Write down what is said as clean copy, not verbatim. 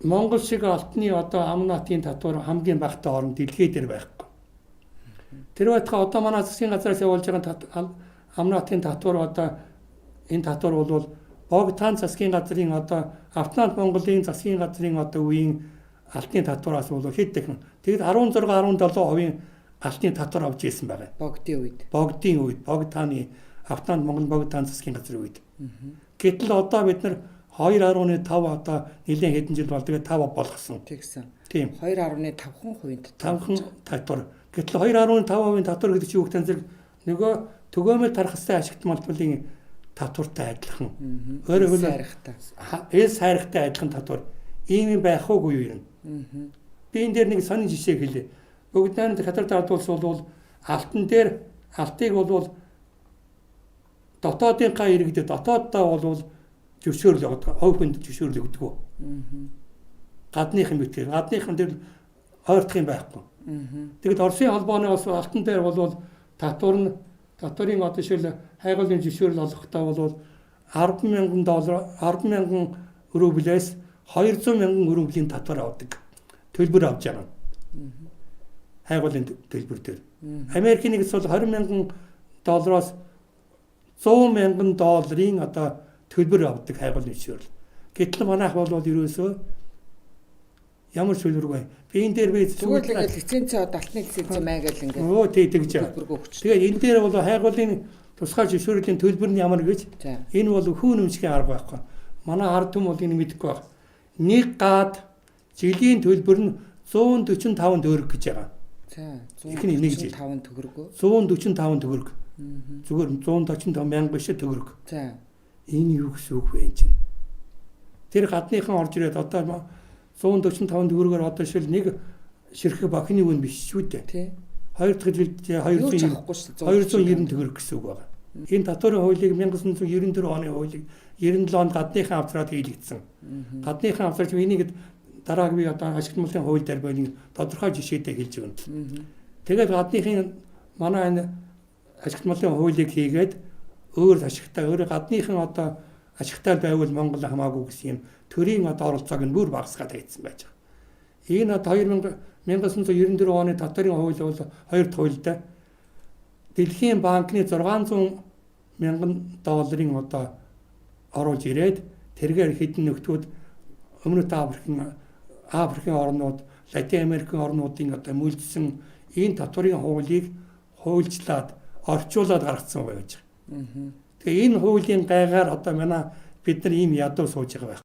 Монгол шиг алтны одоо амнатын татвар хамгийн багатай орн дэлхий дээр байхгүй. Тэр байтугай одоо манай засгийн газраас явуулж байгаа амнатын татвар, одоо энэ татвар бол Богдаан засгийн газрын, одоо Автономт Монголын засгийн газрын одоо үеийн алтны татвараас бол хэд дахин, тэгэд 16 17% алтны татвар авч ирсэн байгаа. Богдын үед. Богдын үед, Богдааны Автономт Монгол Богдаан засгийн газрын үед. Гэтэл одоо бид нар 2.5, одоо нэлээд хэдэн жил бол тэгээд 5 болгосон. Тэгсэн. Тийм. 2.5% татвар. 5 татвар. Гэтэл 2.5% татвар гэдэг чинь юу гэдэг зэрэг нөгөө төгөөмөл тархастай ашигт малбалын татвартай адилхан. Өөрөөр хэлбэл эл сайрахтай адилхан татвар. Ийм юм байх уугүй юу юм. Би энэ дээр нэг сонин жишээ хэлье. Бүгд найрамд хятад ардуулс бол алтан дээр алтыг бол дотоодынхаа иргэдэд дотооддоо бол зөвшөөрөл өгдөг. Хувь хүнд зөвшөөрөл өгдөг. Гадныхан битгээр. Гадныхан дээр ойртох юм байхгүй. Тэгэд Оросын холбооны бас алтан дээр бол татвар нь, татварын одоо жишээл хайгуулын зөвшөөрөл олгохдоо бол 10,000 доллар, 10,000 рублээс 200,000 рублийн татвар авдаг. Төлбөр авч байгаа. Хайгуулын төлбөр дээр. Америкийн нэгдсэн бол 20,000 доллароос 100,000 долларын одоо төлбөр авдаг хайгуулын зөвшөөрөл. Гэтэл манайх бол ерөөсөө ямар төлбөргүй. Би энэ дээр би зүгээр л ингээд лицензээ, одоо алтны лицензээ маягаал ингээд өө тий, тэгж байгаа. Тэгээ энэ дээр бол хайгуулын тусгай зөвшөөрлийн төлбөр нь ямар гэж, энэ бол хүн өмчгийн арга байхгүй. Манай ард түмэн бол энэ мэдэхгүй баг. Нэг гад жилийн төлбөр нь 145 төгрөг гэж байгаа. За, 145 төгрөг. 145 төгрөг. Зүгээр 145 мянга биш, төгрөг. За. Энэ юу гэсэн үг вэ чинь? Тэр гадныхан орж ирээд одоо 145 төгрөгөөр одоо шил нэг ширхэг бохины үн биш шүү дээ. Тий. Хоёр дахь жилд 290 төгрөг гэсэн үг байна. Энэ татварын хуулийг, 1994 оны хуулийг 97 онд гадныхан авчраад хийлэгдсэн. Гадныхан авчирч энийг дарааг би одоо ашигт малын хууль дээр буйны тодорхой жишээтэй хэлж өгнө. Тэгээд гадныхын манай энэ ашигт малын хуулийг хийгээд өөр ашигтай, өөр гадныхан одоо ашигтай байвал Монгол хамаагүй гэсэн юм төрийн одоо оролцоог нь бүр багасгаад хийсэн байж байгаа. Энэ одоо 1994 оны татварын хууль бол хоёр дахь хуультай Дэлхийн банкны 600 мянган долларын одоо оруулж ирээд тэргээр хэдэн нөхдүүд Өмнөд Африкийн орнууд, Латин Америкийн орнуудын одоо мөлжсөн энэ татварын хуулийг хуульчлаад, орчуулад гаргацсан байж байгаа. Тэгээ энэ хуулийн гайгаар одоо манай бид нар ийм ядуу сууж байгаа байх.